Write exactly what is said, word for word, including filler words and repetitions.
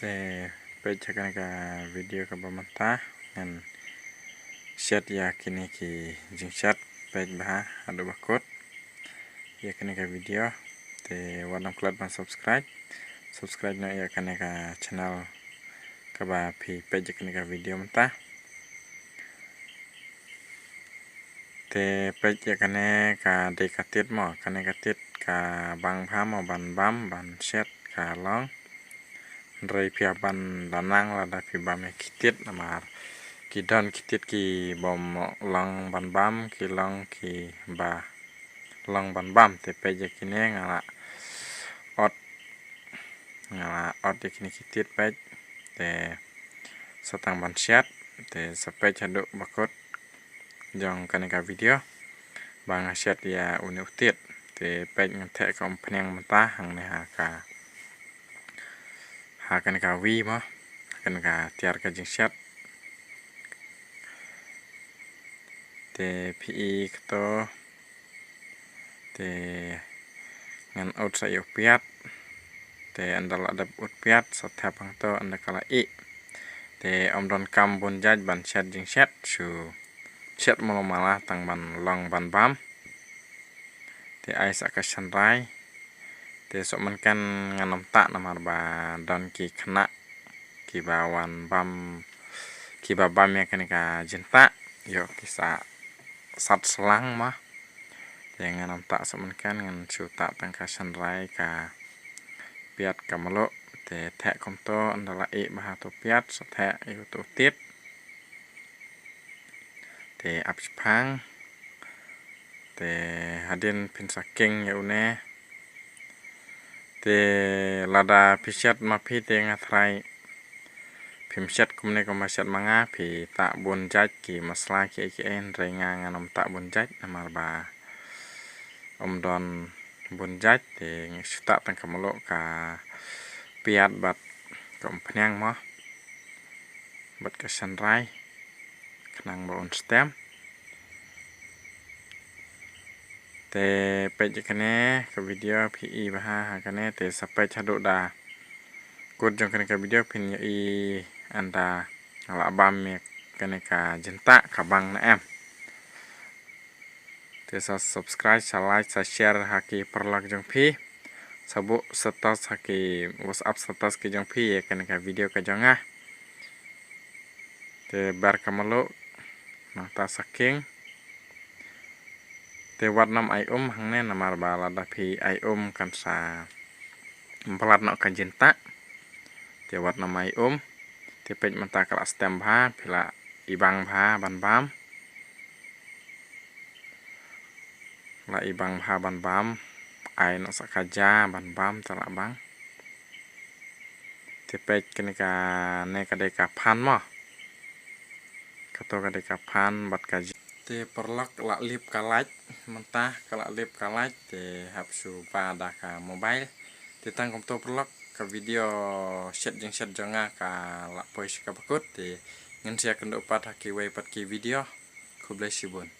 Te peit ha kane ka video kaba mynta ngan shet ïa kine ki jingshet, peit bha haduh ba kut ïa kane ka video. Te wat nym klet ban subscribe, subscribe noh ïa kane ka channel kaba phi peit ïa kane ka video mynta. Te peit ïa kane ka dei ka tied mo, kane ka tied ka bang bha mo ban bam ban shet ka long. Hynrei phi hap ban da nang lada phi bam ïa ki tied namar ki don ki tied ki bym long ban bam, ki long kiba long ban bam. Te peit ïa kine nga la ot, nga la ot ïa kine ki tied peit. Te sa tang ban shet, te sa peit haduh ba kut jong kane ka video ba nga shet ïa une u tied. Te peit ngan theh ka umphniang mynta hangne ha ka, ha kane ka wi mo, ha kane ka tiar ka jingshet. Te phi i kato, te ngan ut sa ïa u piat. Te ynda la dep ut piat sa thep hangto ynda ka la ih. Te ym don kam bun jait ban shet jingshet, shu shet mano mala tang ban long ban bam. Te ai sa ka shynrai. Te sohmynken ngan ym tah namar ba don ki khynnah kiba wan bam, kiba bam ïa kane ka jintah, ïoh ki sa sat slang mo. Te ngan ym tah sohmynken, ngan shu tah tang ka shynrai, ka piat ka mluh. Te theh kumto, ynda la ih bha to piat sa theh ïa uto u tied. Te ap shaphang. Te hadien phin sa king ïa une. Te lada phi shet ma phi te nga tharai phim shet kumne kumba shet ma nga, phi tah bun jait ki masla kiei kiei, hynrei nga ngan ym tah bun jait namar ba ym don bun jait. Te nga shu tah tang ka mluh, ka piat bad ka umphniang mo, bad ka shynrai khnang ba un stem. Te peit ïa kane ka video phi i bha ha kane, te sa peit haduh da kut jong kane ka video phin ïohi ynda la bam ïa kane ka jintah ka bang ne em. Te sa subscribe, sa like, sa share ha ki paralok jong phi. Sa buh status ha ki WhatsApp status ki jong phi ïa kane ka video ka jong nga. Te ber ka mluh nangta sa king. Te wat nym ai um hangne namar ba lada phi ai um kan sa blat noh ka jintah. Te wat nym ai um. Te peit mynta ka la stem bha, phi la i bang bha ban bam. La i bang bha ban bam. Ai noh sa ka ja ban bam, te la bang. Te peit kane ka, ne ka dei ka phan mo. Kato ka dei ka phan bad ka ja. Te paralok, la lip ka light, mynta ka la lip ka light, te hap shu ba da ka mobile. Te tang kumto paralok, ka video shet jingshet jong nga ka la poi sha kaba kut, te ngin sa ïakynduh pat ha kiwei pat ki video. Khublei shibun.